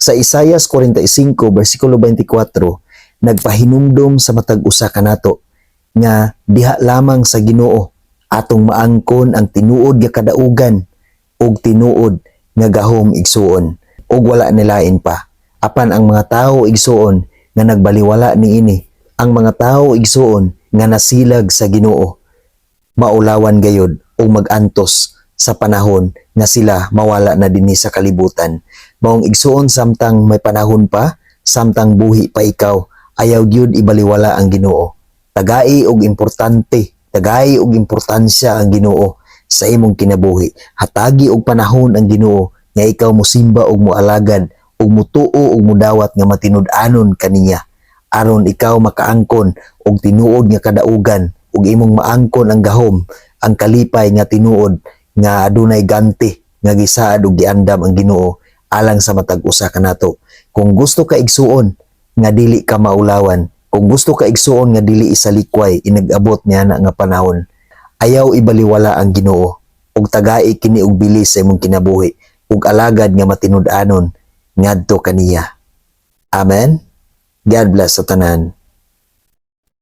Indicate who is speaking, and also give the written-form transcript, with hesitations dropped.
Speaker 1: Sa Isayas 45 bersikulo 24, nagpahinumdom sa matag usa kanato nga diha lamang sa Ginoo atong maangkon ang tinuod nga kadaugan ug tinuod nga gahom, igsuon, ug wala nilain pa. Apan ang mga tawo, igsuon, nga nagbaliwala niini, ang mga tawo, igsuon, nga nasilag sa Ginoo, maulawan gayod ug magantos sa panahon nga sila mawala na dinhi sa kalibutan. Maong igsuon, samtang may panahon pa, samtang buhi pa ikaw, ayaw gyud ibaliwala ang Ginoo. Tagai og importante, tagai og importansya ang Ginoo sa imong kinabuhi. Hatagi og panahon ang Ginoo nga ikaw mosimba og moalagad ug mutuo ug mudawat nga matinud-anon kaniya aron ikaw makaangkon og tinuod nga kadaugan ug imong maangkon ang gahom, ang kalipay nga tinuod nga adunay ganti nga gisaad ug giandam ang Ginoo alang sa matag usa kanato. Kung gusto ka, igsuon, nga dili ka maulawan, kung gusto ka, igsuon, nga dili isalikway inag-abot niya na nga panahon, ayaw ibaliwala ang Ginoo ug tagai kini og bilis sa imong kinabuhi ug alagad nga matinud-anon ngadto kaniya. Amen. God bless sa tanan.